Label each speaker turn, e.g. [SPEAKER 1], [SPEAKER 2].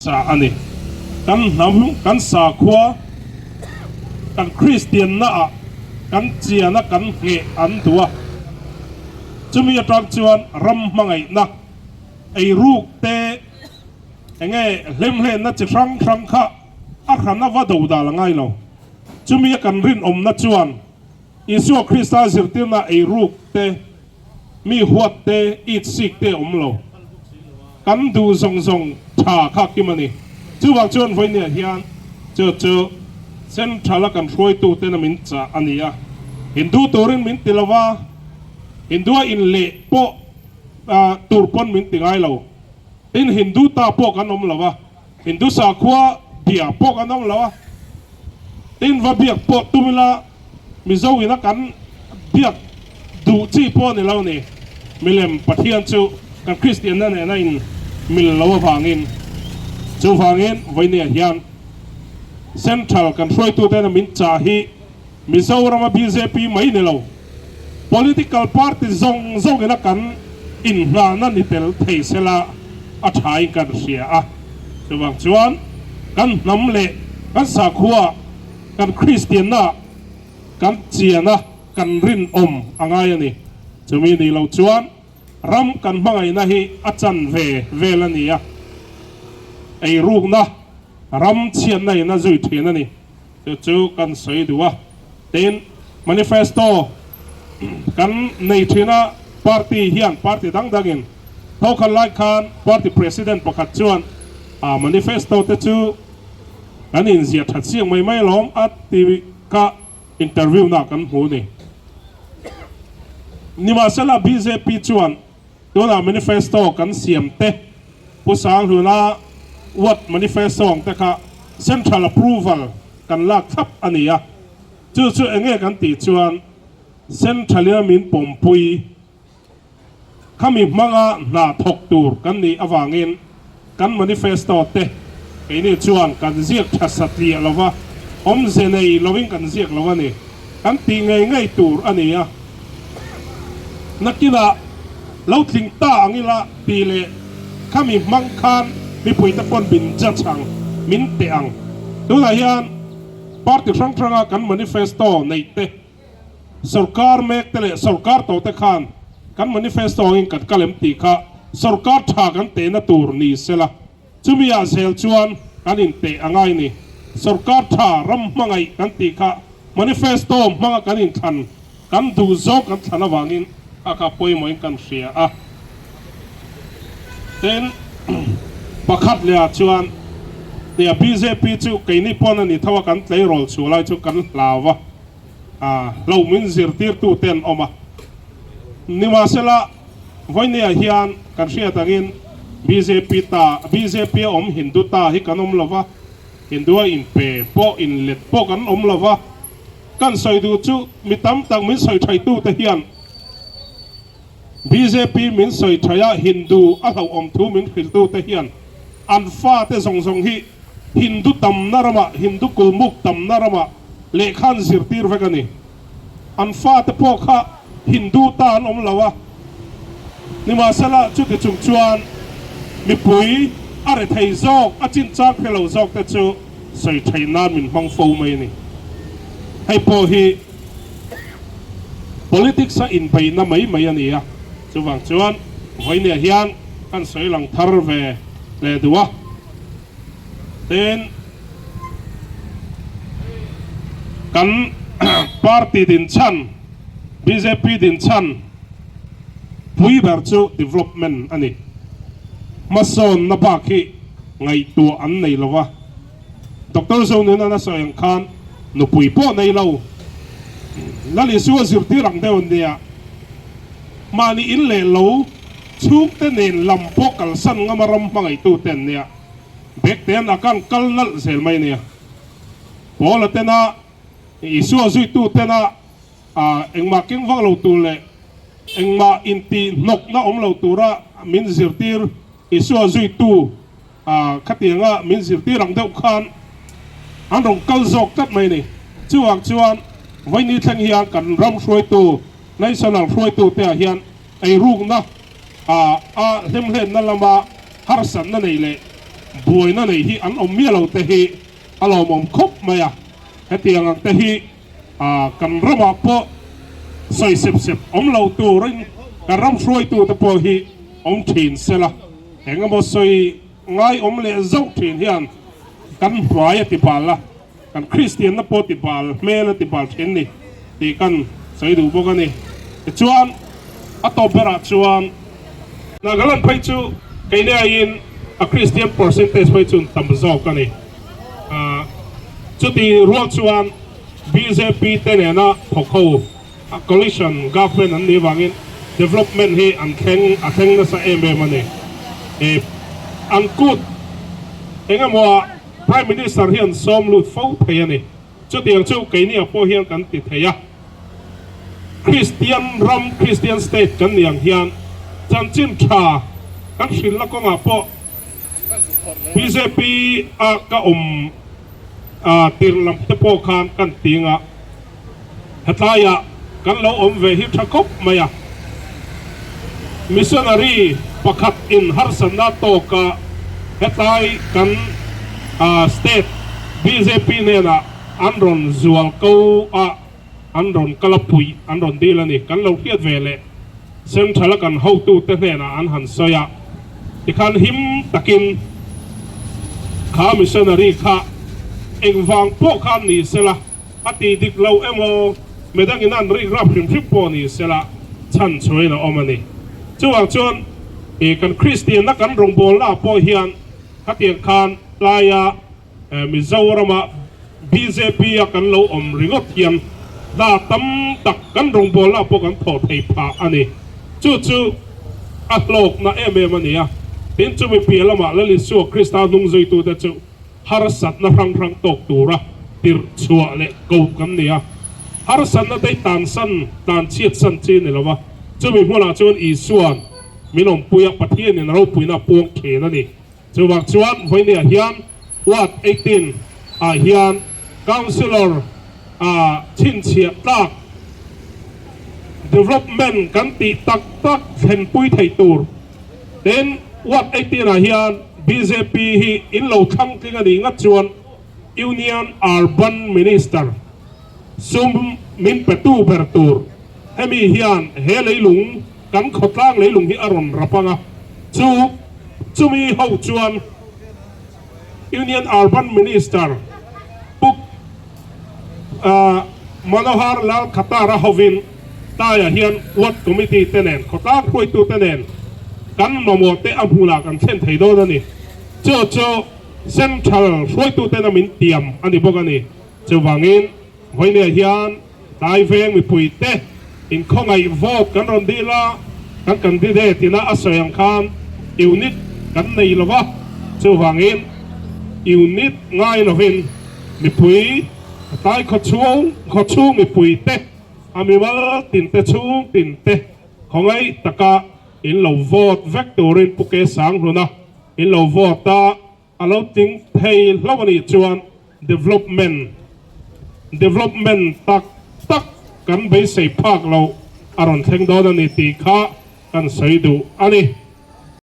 [SPEAKER 1] Sa a ni. Kan hnam, kan sakhua, kan Kristiannaah kan chiana kan ngheh an duh a. Chumi atang chuan ram hmangaihna, eiruk te, enge hlemhlenna chi hrang hrang kha a hrana va do dal a ngai lo. Chumi a kan rinawmna chuan Isua Krista zirtirna eiruk te, Mi huat te, it sik te awm lo. Kan duh zawng zawng tha kha kim a ni. Chuvang chuan vawinia hian chu chu Central a kan hruaitu tena min chah a ni a. Hindu turin min ti lo va, Hindu a inleh pawh tur pawn min ti ngai lo. Tin, Hindu ta pawh kan awm lo a. Hindu sakhua bia pawh kan awm lo a, tin va biak pawh tum ila Mizo ina kan biak duh chi pawh a ni lo ni. Milem Pathian chu kan Kristianna nena in mil lo avangin chuvangin vawinia hian Central kan hruaitutena min chah hi Mizorama bjp mai ni lo, political party zawng zawngina kan inhnahna ni tel thei sela a thain kan hria a. Chuvang chuan kan hnam leh kan sakhua, kan Kristianna, kan chiana kan rinawm a ngai a ni. Chumi ni lo chuan ram kan hmangaihna hi a chan ve vel a ni a, eirukna ram chhiatna in a zui thin a ni. Chu chu kan sawi duh a, tin manifesto kan nei thin a, party hian party dang dangin thawkhat lai khan party president pakhat chuan a manifesto te chu kan inziah that siak mai mai alawm a ti kha interview na kan hmu a ni. Nimahsela bjp chuan Tunah manifesto kan siam te, Pu Sanghluna Ward manifesto ang te kha Central approval kan lak thlap a ni a. Chu chu enge kan tih chuan Central ina min pawmpui khami hmanga hna thawk tur kan nih avangin kan manifesto te keini chuan kan ziak tha satliah lova, awmze nei lovin kan ziak lo a ni. Kan tih ngei ngei tur a ni a. Nakinah lo tling ta ang ila tih leh khami hmang khan mipuite pawn min judge ang, min teh ang. Tunah hian party hrang hranga kan manifesto neih te, Sorkar mek te leh sorkar tawh te khan kan manifesto angin kan kal em tih kha sorkar tha kan tehna tur ni sela, chumi ah zel chuan kan inteh a ngai ni. Sorkar tha ram hmangaih kan tih kha manifesto hmanga kan inthlan kan duh zawk kan thlan avangin kha kha pawimawhin kan hria a. Tin, pakhat leh ah chuan nia bjp chu keini pawn a ni tho a kan tleirawl chhuah lai chu kan hlau a. A hlo min zirtirtu te an awm a. Nimahsela, vawinia hian kan hriat angin bjp ta, bjp a awm Hindu ta hi kan awm lova, Hindu a inpe pawh inlet pawh kan awm lova. Kan sawi duh chu mi tam tak min sawi thaitu te hian bjp min sawi thai a, Hindu a hlauhawm thu min hrilhtu te hian an fate zawng zawng hi Hindu tamna ramah, Hindu kulmuk tamna ramah lehkha an zirtir vek a ni. An fate pawh kha Hindu ta an awm lo a, nimahsela chuti chung chuan mipui a rethei zawk, a chinchang hre lo zawk te chu sawi theih nan min hmang fo mai a ni. Hei pawh hi politics a inbeihna mai mai a ni a, chuvang chuan vawinia hian kan sawi lang thar ve leh duh a. Tin, kan party din chhan, bjp din chhan pui ber chu development a ni. Hmasawnna bak hi ngaihtuah an nei lo va. Doctor Zonunana sawi ang khan nupui pawh nei lo. Lal Isua zirtir ang deuh nia. Mahni in leh lo chhungte nen lam pawh kalsan ngama ram hmangaihtute an nia. Bektean a kan kal nalh zel mai nia. Paula tena Isua zuitu tena engmah keng vak lo tur leh engmah intih hnawkna awm lo tura min zirtir Isua zuitu khatianga min zirtir ang deuh khan an rawn kal zawk tlat mai ni. Chuvang chuan vawiini thleng hian kan ram hruaitu, national hruaitu te ah hian eirukna a hlemhlenna lama harsatna nei leh. buaina nei hi an awm miah lo te hi a lawmawm khawp mai a, hetiang ang te hi kan ramah pawh sawi sep sep awm lo turin kan ram hruaitu te pawh hi awm thin sela, engemaw sawi ngai awm leh zauh thin hian kan hmai a ti bal a, kan Kristianna pawh ti bal hmel a ti bal thin ni tih kan sawi duh bawk a ni. Tichuan a tawp berah chuan Nagaland phei chu keini aiin a Kristian percentage phei chu tam zawk a ni. Chuti rual chuan bjp te nena thawk ho coalition government an nih vangin development hi an thleng a thleng nasa em em a ni. An kut engemaw ah Prime Minister hi an sawm lut fo thei a ni. Chutiang chu keini ah pawh hian kan ti thei a. Kristian ram, Kristian state kan nih ang hian chanchin tha kan hrilhna kawngah pawh bjp a ka awm tirh lam te pawh khan kan ting a, hetlaiah kan lo awm ve hi tha khawp mai a. Missionary pakhat in harsatna tawka hetlai kan state bjp hnenah an rawn zual ko a, an rawn kal a puih an rawn dil a ni. Kan lo hriat ve leh Central a kan hotute hnenah an han sawi a, tikhan him takin kha missionary kha engvang pawh khan ni sela, a tih dik lo emaw midangin an rik rap hrim hrim pawh ni sela chhan chhuain a awm a ni. Chuvang chuan ih kan Kristianna kan rawngbawlnaah pawh hian khatiang khan tlaia Mizorama bjp a kan lo awm ringawt hian hna tam tak kan rawngbawlnaah pawh kan thawh thei phah a ni. Chu chu a hlawkna em em a ni a. Tin, chumi piah lamah Lal Isua Krista hnung zuitute chu harsatna hrang hrang tawk tura tirh chhuah leh ko kan ni a. Harsatna te hi tansan, tlanchhiatsan chi a ni lo va. Chumi hmunah chuan Isua'n min awmpui a, Pathianin a ropuina a puang thin a ni. Chuvang chuan vawinia hian Ward 18 ah hian Councillor ah chhinchhiah tlak development kan tih tak tak thlenpui theih tur. Tin, Ward 18 ah hian bjp hi in lo thlang tling a nih ngat chuan Union Urban Minister sum min petu ber tur hemi hian he leilung kan khawtlang leilung hi a rawn rap ang a, chu chumi ho chuan Union Urban Minister Pu Manohar Lal Khattar-a hovin Taia hian Ward Committee te nen khawtlang hruaitu te nen kan mamawh te a hmunah kan thlen thei dawn a ni. Chu chu Central hruaitu tena min tiam a ni bawk a ni. Chuvangin Vawinia hian tlai veng mipui te inkhawngaih vote kan rawn dil a, kan candidate ina a sawi ang khan unit kan nei lo va, chuvangin unit ngai lovin mipui tlai khawchhung khawchhung mipui te a mimal tin te chhung tin te khawngaih taka in lo vote vek turin Pu Ke Sanghluna in lo vote a. A lo tling thei hlauh a nih chuan development development tak tak kan beisei phak loh a rawn thleng dawn a ni tih kha kan sawi duh a ni.